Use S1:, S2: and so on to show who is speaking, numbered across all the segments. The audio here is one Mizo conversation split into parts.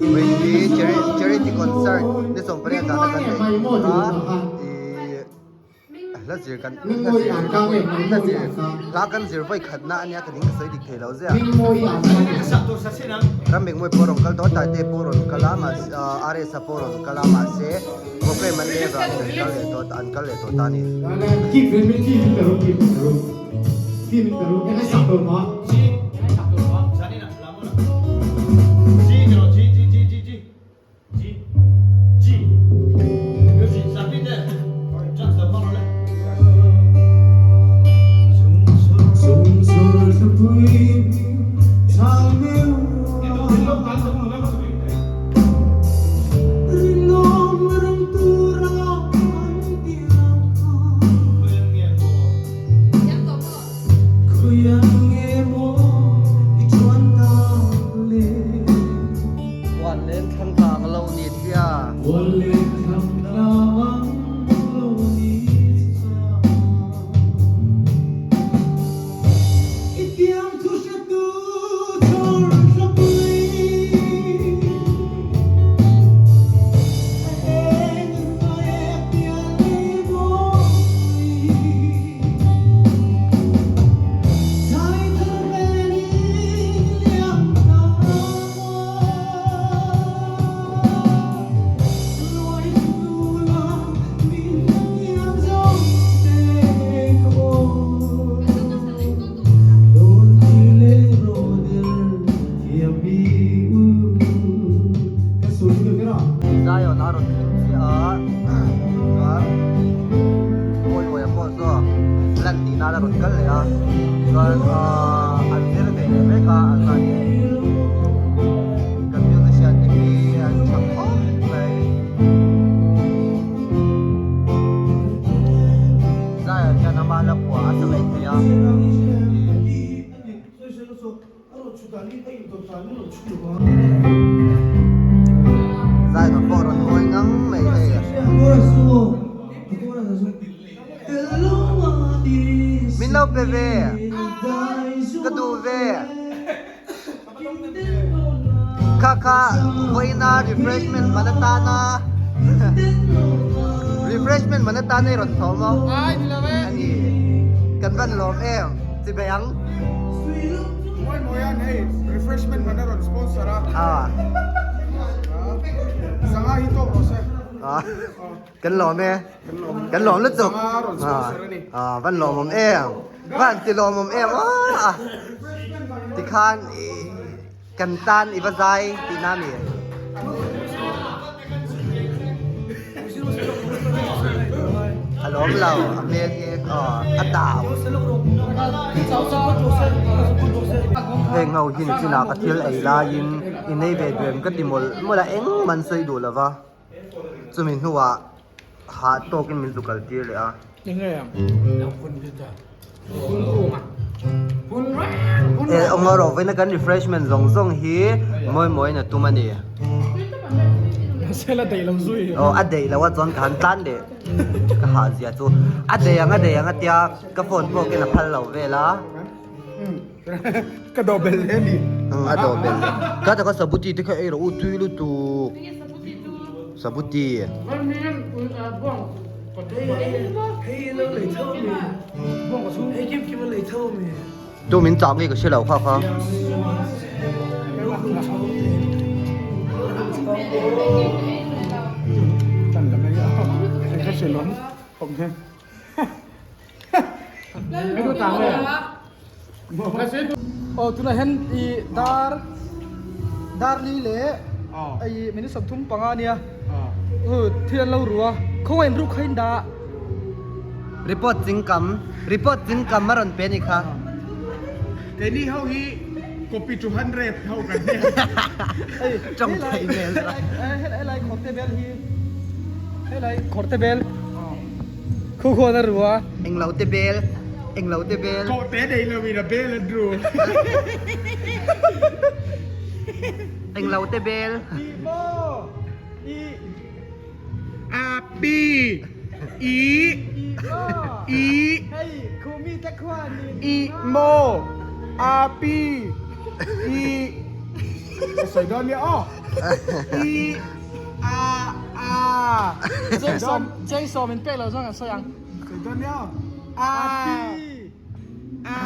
S1: Vawiin hi charity concert ni 18 zana kan neih a ih hla zir kan hla zir hla zir hla kan zir vawi khatna ania ka ding ka sawi dik thei lo zia Ramengmawi pawh a rawn kal tawh a Taite pawh a rawn kal a mahse RS-a pawh a rawn kal a mahse program an leh avangin an kal leh tawh an kal leh tawh ta a ni. Zion a rawn thleng chiah a chuan Mawimawia pawh chu lan tih nan a rawn kal leh a chuan ahh an zir ve leh mek a an mahni kan musician te hi an tha khawp mai Zion hian ama la phuah a sa mai thei a Zion pawh rawn ngawi ngang mai hei. Min lo pe ve. Ka duh ve. Kha kha vawiina refreshment man atana refreshment man atana i rawn thawm a ani kan van lawm em chibai ang.
S2: Mawi mawi an hei refreshment man a rawn sponsor a. Sangha hi tawk rawh se.
S1: Kan lawm e. Kan lawm lutuk. Van lawmawm em. Van ti lawmawm em aw. Tikhan kan tan i va zai tihna a ni. A lawm lo a hmel hi a dau. Heng ho hi nichinah ka thil ei laiin i nei ve duem ka ti mawlh mawlh a engmah an sawi duh lova. Chumi hnuah hah tawkin min zu kal tir leh a. E awng erawh vawiina kan refreshment zawng zawng hi mawi mawiin a tum a ni. Aw a daih lo a chuan ka han tlan leh ka hah zia chu a daih ang a daih ang a tia ka phone pawh khin a phal lo vel a.
S2: Ka dawh bel hle ni.
S1: A dawh bel hle. Ka taka sabuti te kha ei rawh u tui lutuk. Sabuti. Tu min chah nge ka hre lo kha kha.
S3: Aw tunah hian ih dar dar li leh ih minute 35 ania thil an lo ru a khawngaih in ruk kha in dah.
S1: Report chingkam report chingkam a rawn pe a ni kha.
S2: Keini ho hi copy 200 ho kan nia.
S1: Tawng theih hmel.
S3: Helai khawrte bel hi helai khawrte bel. Khu khuan a ru a.
S1: Englo te bel, englo te bel.
S2: Kawh te nei lo in a bel an ru.
S1: Englo te bel.
S3: I maw i.
S2: A P I
S3: I maw
S2: I
S3: Hei khu mi te khuan in
S2: I maw. A P I Ka sawi dawn nia aw I A A
S3: Jason Jason min pek lo chuan kan sawi ang.
S2: Sawi dawn nia aw A P A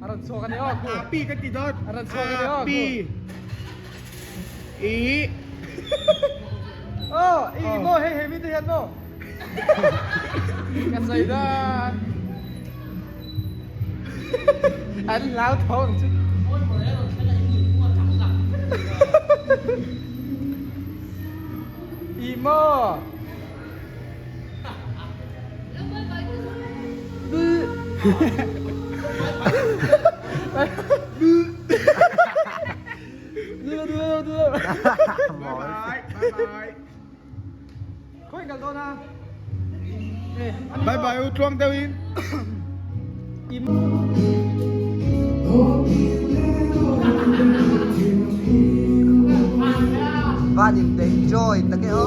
S3: A rawn chhuak a ni aw
S2: A P ka ti dawn
S3: A rawn chhuak a ni aw
S2: A P I
S3: Aw I maw hei hei mi te hian maw Ka sawi dawn. An hlau tho ang chu. I maw.
S2: Bye bye bye bye.
S3: Khawi kal dawn a.
S2: Bye bye u tluang deuh in.
S1: Van in te enjoy tak e aw.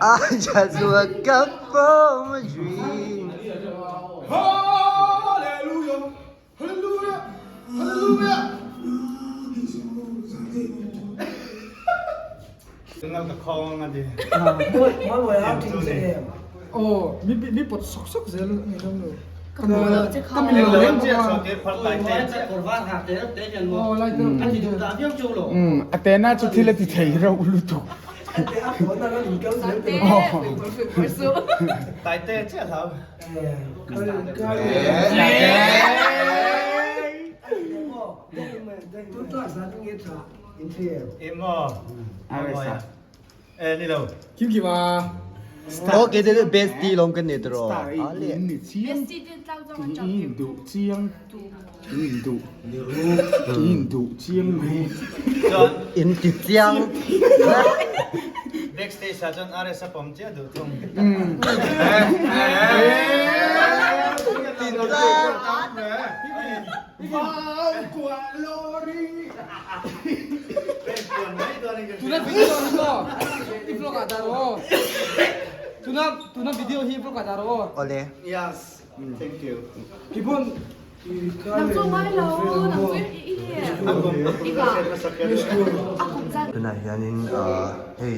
S1: I just woke up from a dream.
S2: Hallelujah, hallelujah, hallelujah.
S3: Aw mi mi pawt sawk sawk zel a ni dawn lo. Ka mi lo reng bawk a. Aw lai te
S2: A tena chu thil a ti thei reuh lutuk.
S3: Kim kim a.
S1: Okay, the bestie lom kan ni tro. In ti chiang.
S4: Backstage ah cun RS a pom cia duh tung.
S3: Tuna video hi maw i vlog ah dah rawh aw. Tuna tuna video hi vlog ah dah rawh aw.
S1: Ole.
S4: Yes. Thank you.
S3: Kibun
S1: Tunah hianin hei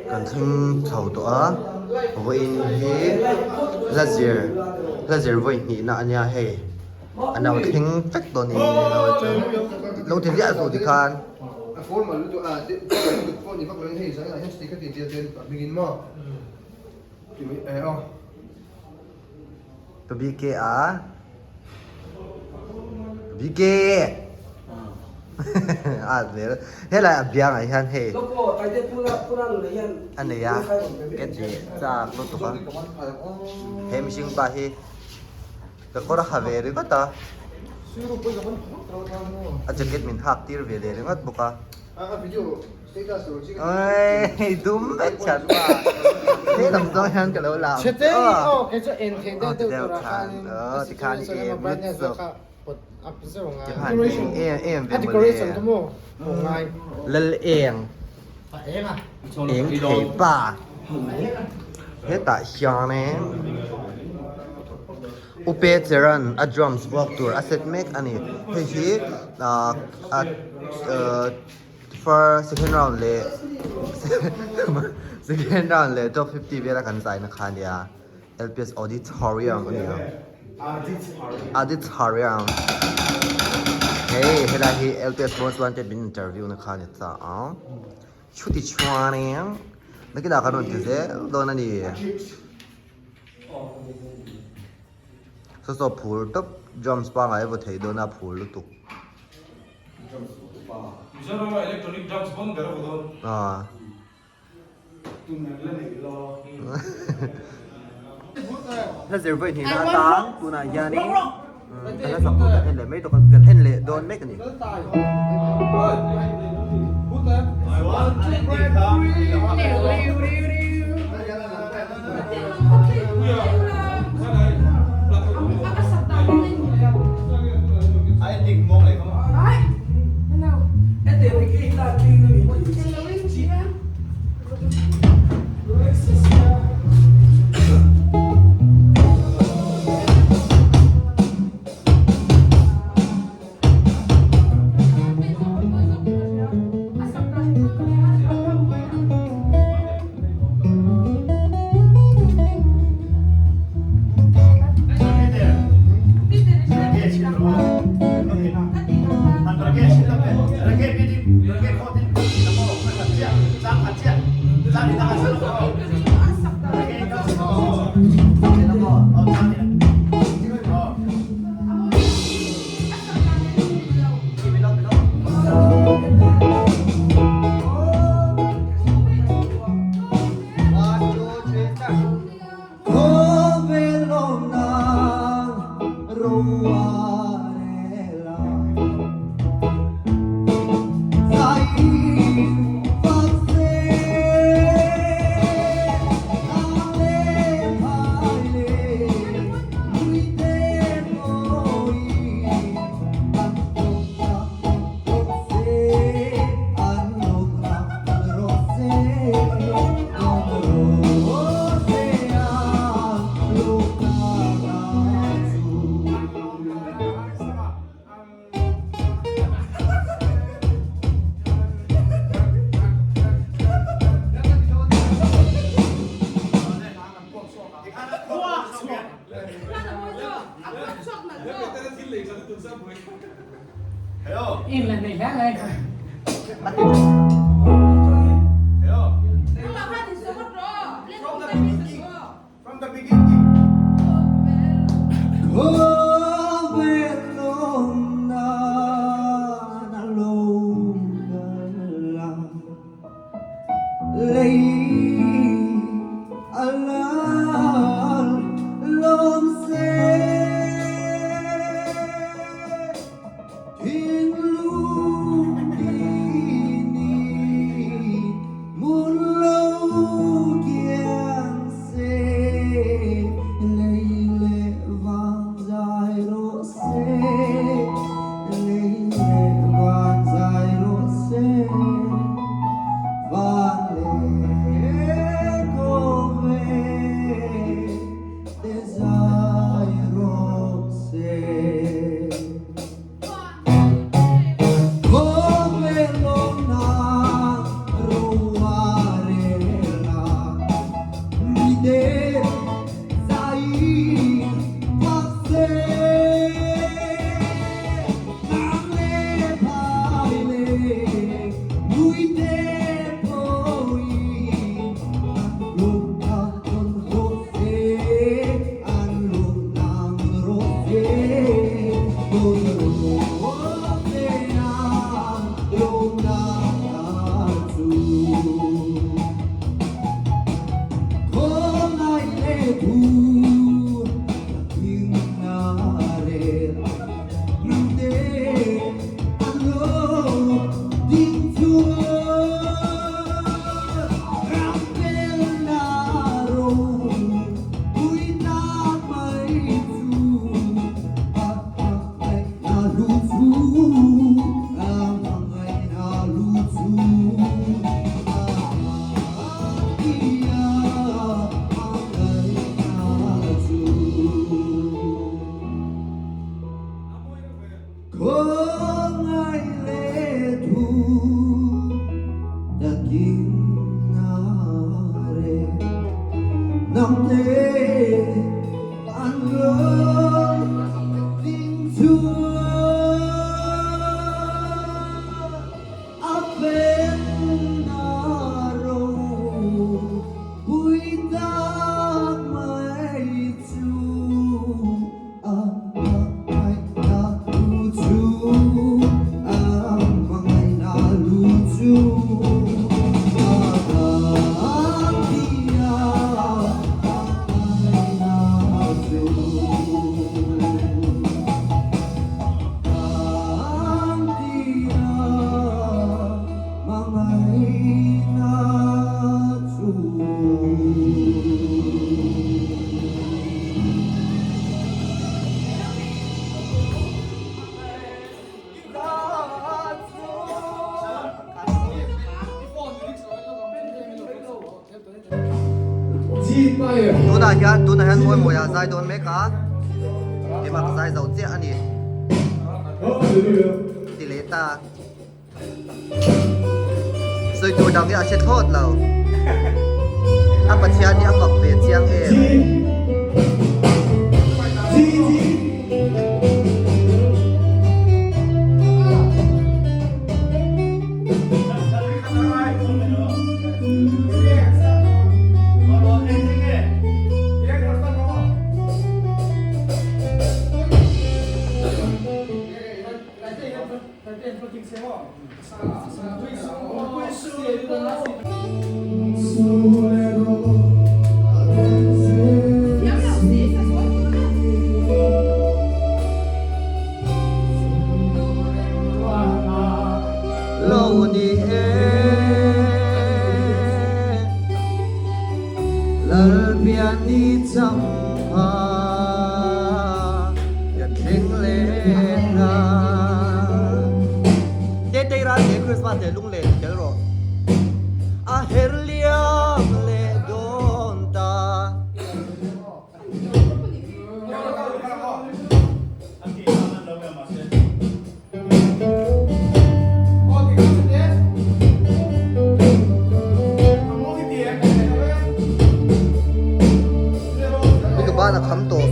S1: kan thleng chho tawh a vawiin hi hla zir hla zir vawi hnihna a nia hei a no thleng vek tawh niin lo ti ziah suh tikhan. Ka BK a BK a zel helai a biang ah hian hei a nei a ka deh chak lutuk a he mihring pa hi ka kawr a ha ve ringawt a a jacket min hak tir ve leh ringawt bawk a. Oi dum vek chat pa he lam zawng hian ka lo lam aw ti deuh khan aw ti khan em lut zawk ti khan eng em em ve mawle lal eng eng thei pa hetah hianin Upe Cheran a drums vuak tur a set mek a ni hei hi ah First second round leh second round leh top 50 vela kan zai na kha ania LPS auditorium ania auditorium hei helai hi LPS most wanted min interview na kha ani ta a chuti chuanin nakinah kan rawn ti zel dawn ani saw saw phur tawp drums pangai a vaw thei dawn a phur lutuk.
S5: Mizorama electronic drums bon ber a vaw dawn.
S1: Ah. Hla zir vawi hnihna atang tunah hianin kan hla sak tur kan en leh mai tawh kan en leh dawn mek a ni. Tunah hian tunah hian Mawimawia zai dawn mek a, keimah ka zai zo chiah a ni ti leh ta. Sawi tur dang hi a hre thlawt lo. A Pathian hi a fak ve chiang em? Lo ni e Lalpiani changpha kan thleng leh ta. Tetei ral te Christmas leh lunglen tel rawh a her liam leh dawn ta. Mitu ban a kham tawh.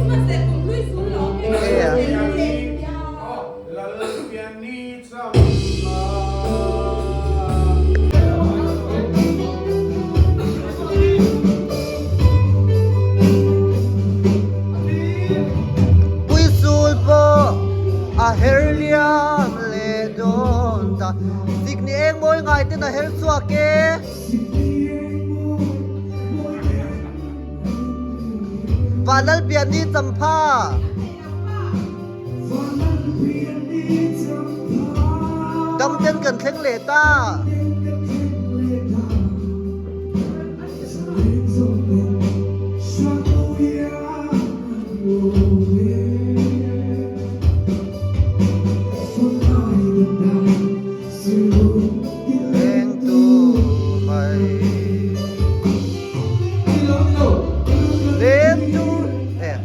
S1: Puisul pawh a her liam leh dawn ta. Sikni eng mawi ngai ten a her chhuak e. Vanlalpiani champha. Dam ten kan thleng leh ta. Lengtu mai. Lengtu eh.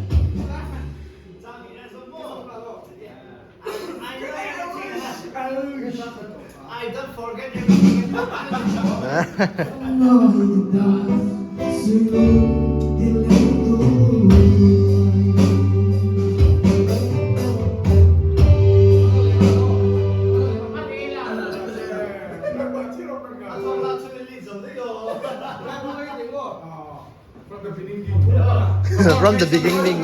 S1: From the beginning.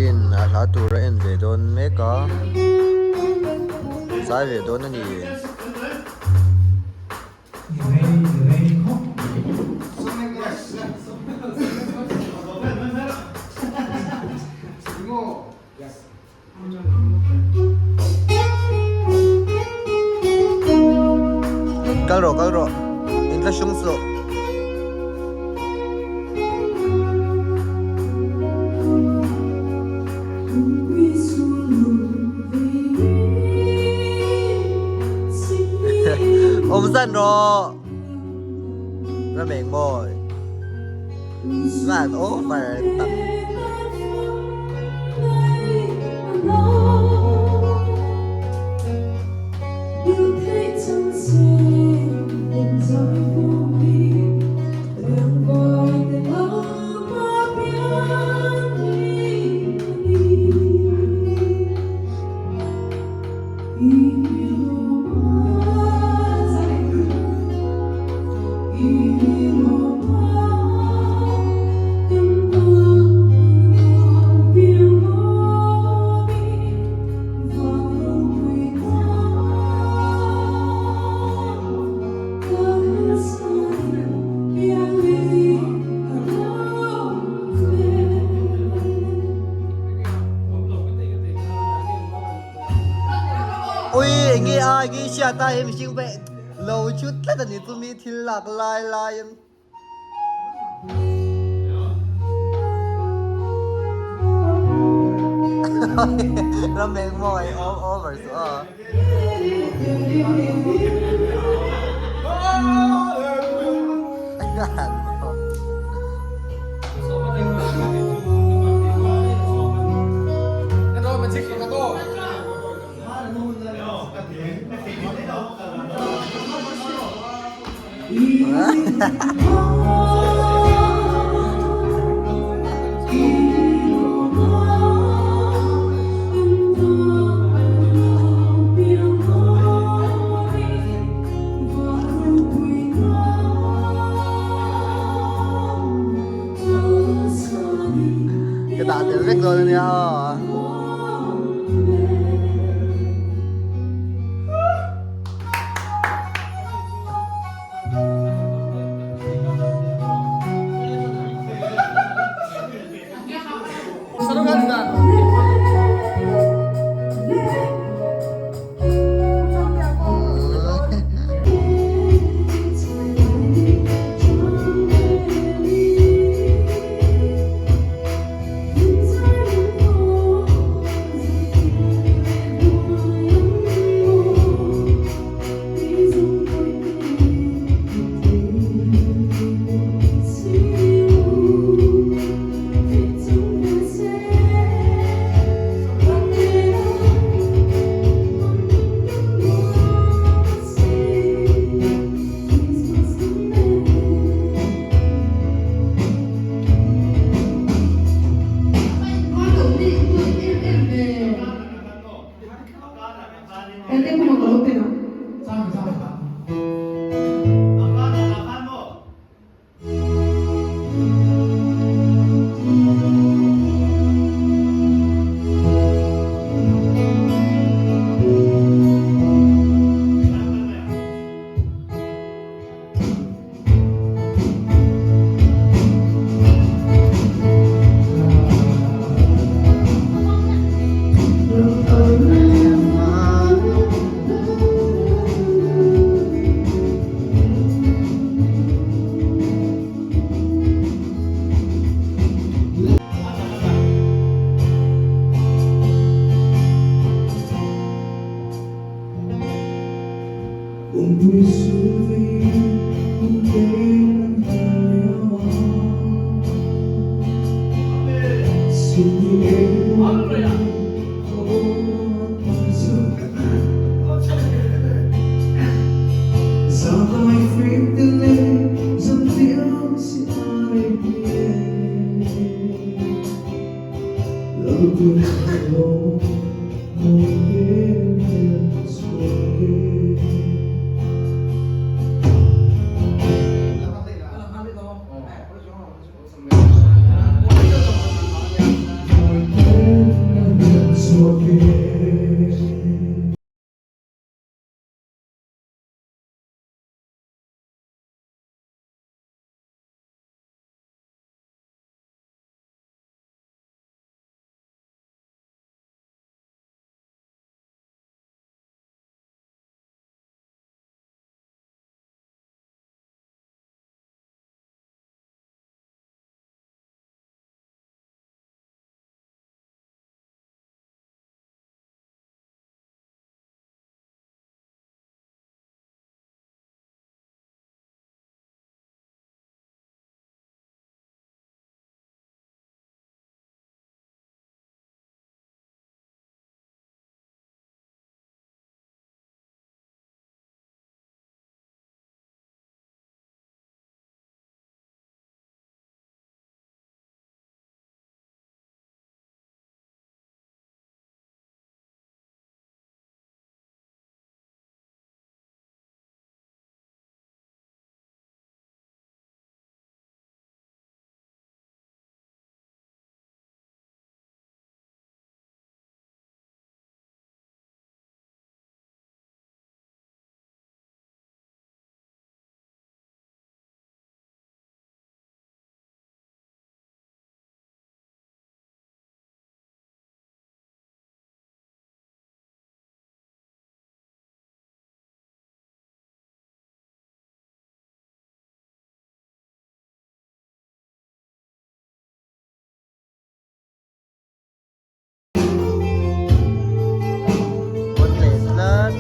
S1: in a hla tur a en ve dawn mek a zai ve dawn a ni. Kal rawh kal rawh in tla hrung suh. Awm zan rawh Ramengmawi Zan over tak. Ui enge a enge i hriat a he mihring pawh lo chhut tlat a ni chumi thil lak lai laiin. Ram eng maw ai over chu a. Ka dah tel vek dawn ania aw. Bon leh tlat.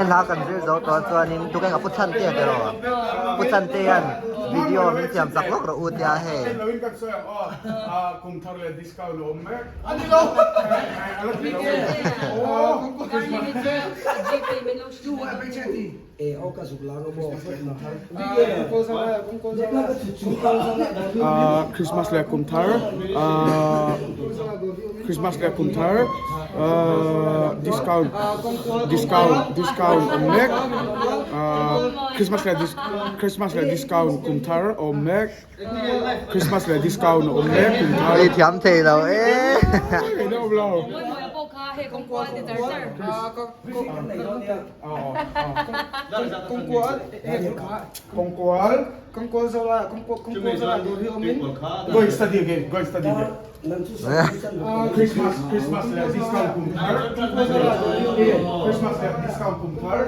S1: Hla kan zir zo tawh chuanin tukeng a Pu Chhantea te rawh Pu Chhantea'n video min siam chak lawk rawh u tia hei.
S2: Christmas leh kum thar Christmas leh kum thar discount discount discount awm mek Christmas leh Christmas leh discount kum thar awm mek Christmas leh discount awm mek kum thar.
S1: Ei thiam thei lo e.
S2: Kawngkual
S3: Kawngkual zo lai ah kawngkual zo lai dawr hi awm in.
S2: Go and study again, go and study again. Christmas, Christmas leh discount kum thar. Christmas leh discount kum thar.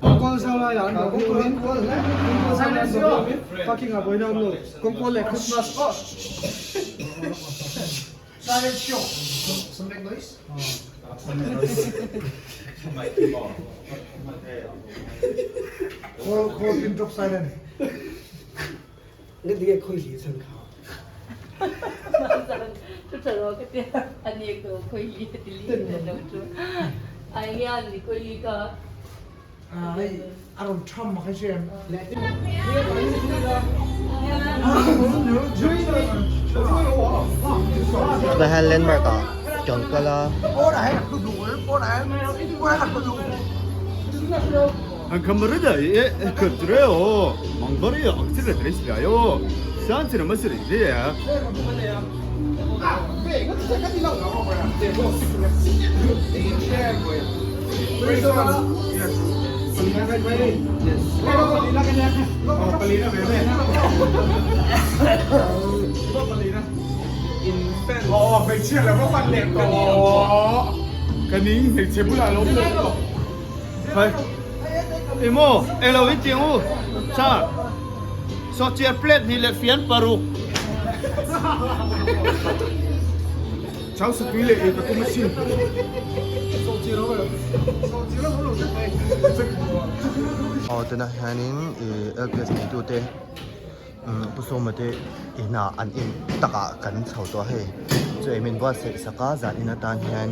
S3: Kawngkual zo lai ah an dawr hi awm in. Kawngkual zo lai an dawr hi awm in. Parking ah buaina awm lo. Kawngkual leh Christmas oh.
S2: Silent show. Some make noise. Call call pin drop silent.
S1: Tunah hian landmark ah kan kal a.
S2: Chau satui leh ei ka tum asin.
S1: Aw tunah hianin ih LPS neitute Pu Sawma te inah an in takah kan chho tawh a hei chu ei min buatsaih sak a zan in atan hian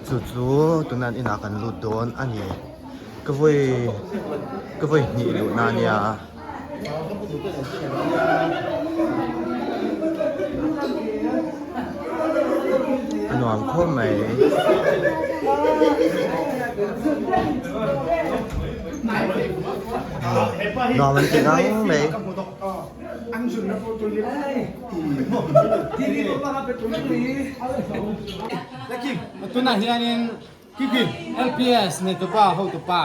S1: chu chu tunah an inah kan lut dawn a ni ka vawi ka vawi hnih luhna a nia. A nuam khawp mai. Nuam an ti ngang mai.
S4: Tunah hianin LPS neitupa hotupa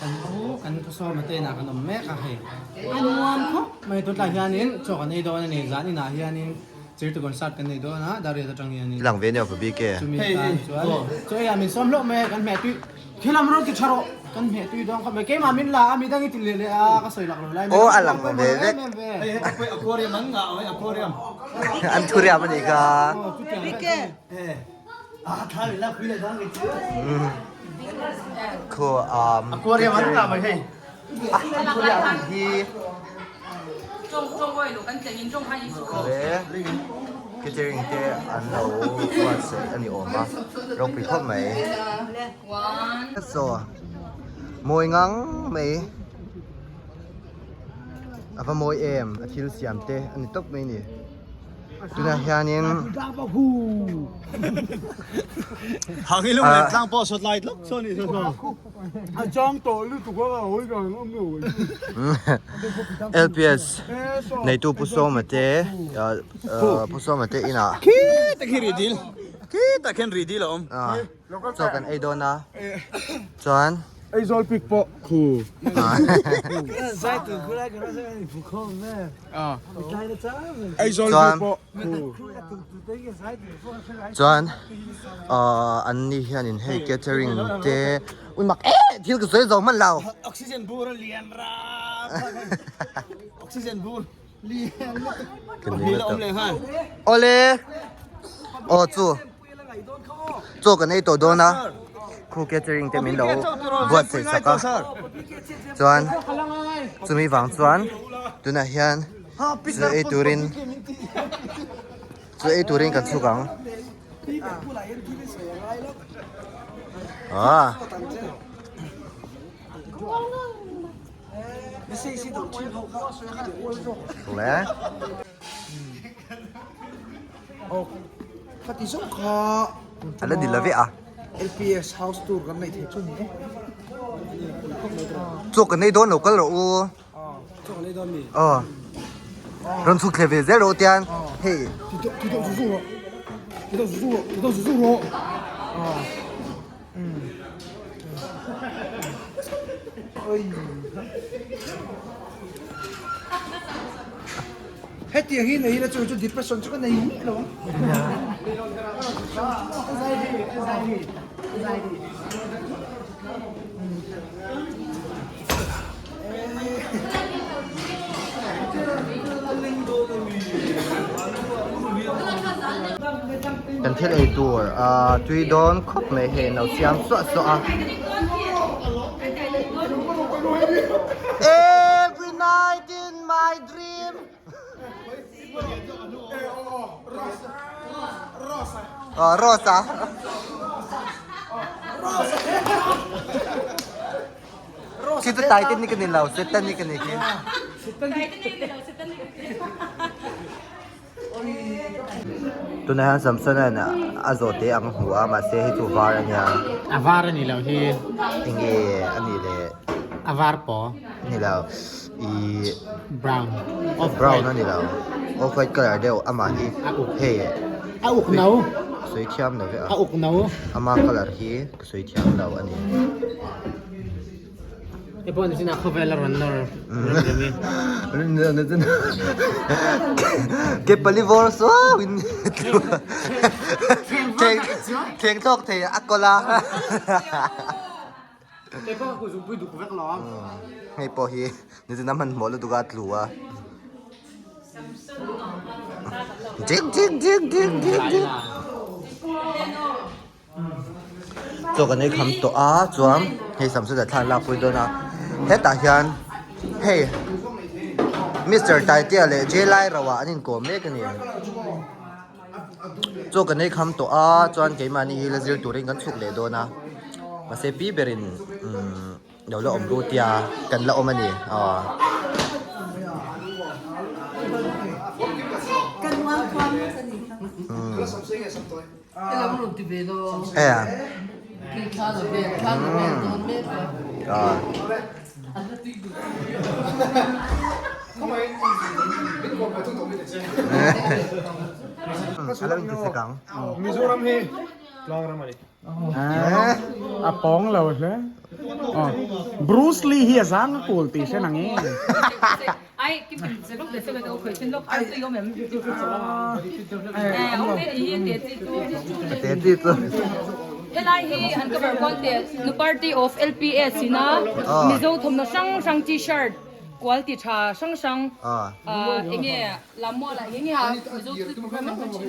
S4: kan u kan Thusawma te inah kan awm mek a hei a nuam khawp mai tuntlai hianin chaw kan ei dawn a ni zan inah hianin Chirtu concert kan nei dawn a Dariat atang hianin
S1: Lang ve nia Bobby ke.
S4: Chumi tan chuan chaw eiah min sawm hlauh mai a kan hmeh tui Thil am rawn ti tha rawh kan hmeh tui dawn khawp mai keimah min la a midang i ti leh leh a ka sawi lak lo lai
S1: Aw a lang ve vek.
S4: Aquarium an ngah awm aquarium.
S1: An thuriam a nih kha. Khu um
S4: Aquarium an ngah mai hei.
S1: Aquarium hi le catering te an lo buatsaih a ni awm a ropui khawp mai. Saw mawi ngang mai a va mawi em a thil siam te a ni tawp mai a ni. Tunah hianin LPS neitu Pu Sawma te Pu Sawma te inah chaw kan ei dawn a chuan
S2: Aizawl pik pawh khu. Aizawl
S1: Chuan
S2: pik pawh khu.
S1: Chuan an ni hianin hei catering te ui mak e thil ka sawi zo hman lo.
S4: Oxygen bur a lian ram Oxygen bur lian lutuk.
S1: Awle aw chu. Chaw kan ei tawh dawn a, khu catering te min lo buatsaih sak a, chuan chumi vang chuan tunah hian chaw ei turin chaw ei turin kan chhuk ang. Ah. Le.
S3: Khati zawng kha
S1: A la ni lo ve a.
S3: LPS house tour kan nei thei chu ni e.
S1: Chaw kan nei dawn lo kal rawh u.
S3: Chaw kan nei dawn mi?
S1: Aw. Rawn chhuk thle ve zel rawh u tian hei.
S3: Ti deuh zu zu rawh. Ti deuh zu zu rawh. Ti deuh zu zu rawh. Hetiang hi nei ila chu chu depression chu ka nei miah lo ang.
S1: Kan thil ei tur ah tui dawn khawp mai hei an lo siam suah suah a. Every night in my dream. Aw Rose a. Khi chu Titanic a ni lo, Satanic a ni khi. Tunah hian Samson an a zawh te ang hmu a mahse hei chu var a nia.
S4: A var a ni lo hi.
S1: Enge a nih le?
S4: A var paw.
S1: Ni lo. Ih.
S4: Brown.
S1: Off brown a ni lo. Off white colour deuh amah hi hei.
S4: A uk no.
S1: Sawi thiam lo ve a.
S4: A uk no.
S1: Ama colour hi ka sawi thiam lo a ni.
S4: Hei pawh nichinah khawvel a rawn nawr rem rem i.
S1: Ke pali vawr suau in thleng thlawk thei a kawl a.
S4: Kei pawh ka zungpui duk vek lo.
S1: Hei pawh hi nichin a hmanhmawh lutuk a a tlu a. Ding ding ding ding ding ding. Chaw kan ei kham tawh a chuan hei samsung ah thla an lakpui dawn a hetah hian hei Mister Taitea leh J Lairawa an inkawm mek a ni chaw kan ei kham tawh a chuan keimahni hi la zir turin kan chhuk leh dawn a mahse pi berin umm lo la awm ru tia kan la awm a ni aw.
S2: Mizoram hi tlangram a ni. A pawng lo hle. Bruce Lee hi a zang a kul tih hre nang e.
S6: Helai hi an cover kual teh nu party of LPS ina Mizo thawmhnaw hrang hrang t-shirt quality tha hrang hrang enge lammual ah enge nge a Mizo thil program an hman thin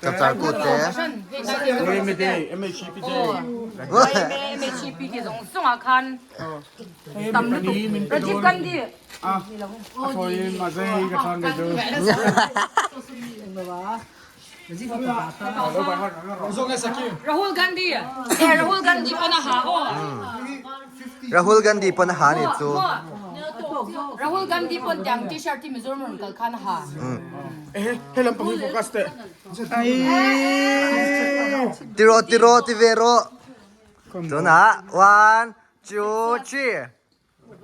S1: Chapchar kut te
S6: MHEP te zawng zawng ah khan tam lutuk Rajiv Gandhi
S2: A fawiin a zei ka chhan ve chu.
S6: Rahul Gandhi eh Rahul Gandhi pawn a ha aw.
S1: Rahul Gandhi pawn a ha ni chu.
S6: Rahul Gandhi pawn tiang t-shirt hi Mizoram rawn kal khan a ha.
S2: Ehe he lampang hi focus teh.
S1: Tiraw tiraw ti ve rawh. Tunah one two three.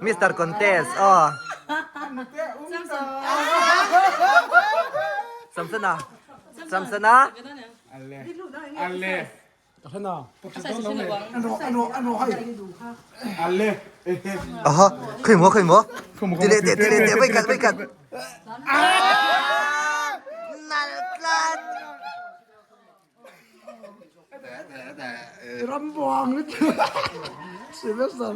S1: Mister Contest aw. Samsona. Samsona.
S2: Alle. Alle. Alle.
S1: Aha, khoi mo khoi mo. Tile te tile te vai kat vai kat. Nal tlat.
S3: Rambuang Sylvester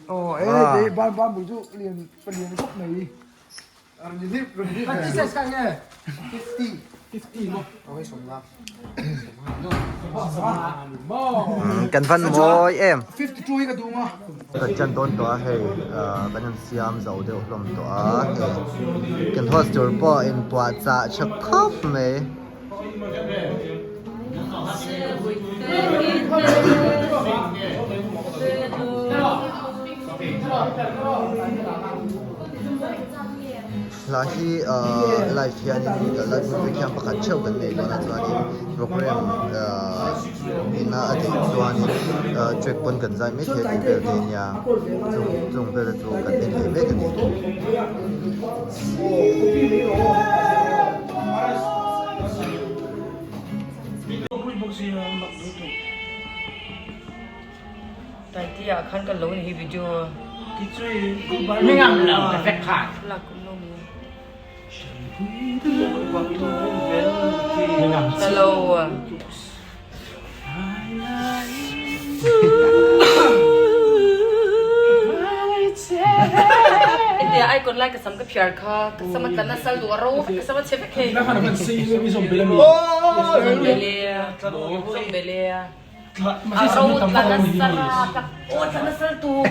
S3: Oh eh ban ban bui chu lian palian khawp mai
S1: Kan van mawi em. Kan chan dawn tawh a hei kan han siam zo deuh hlawm tawh a hei kan host tur pawh inpuah chah tha khawp mai. Hla hi ahh live hianin live music hian pakhat theuh kan nei dawn a chuanin program ahh ina a theih chuanin ahh track pawn kan zai mai thei a tih vel te ania chung chung vel te chu kan en leh mek a ni.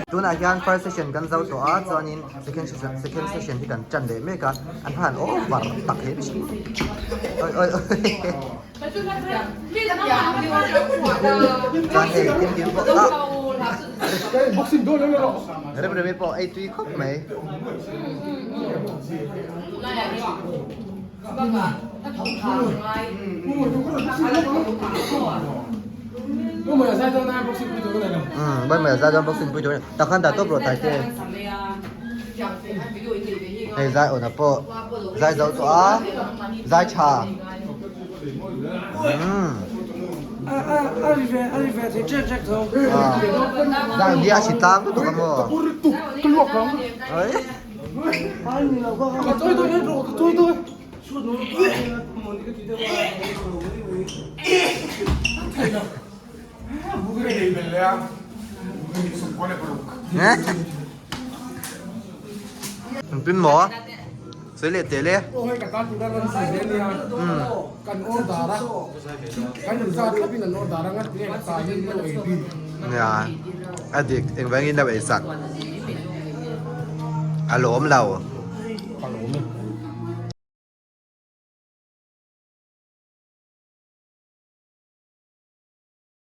S1: Tunah hian first session kan zo tawh a chuanin second session second session hi kan tan leh mek a an han over tak hle mai oi oi oi chuan hei kim kim pawh ah rem remi pawh ei tui khawp mai. Umm zai dawn boxing pui tur tak khan dah tawp rawh tai te hei zai awna pawh zai zo tawh a zai tha umm zai hi a si tlang lutuk a maw Pin maw? Sawi leh teh le. Nia, a dik engvangin lo ei sak. A lawm lo.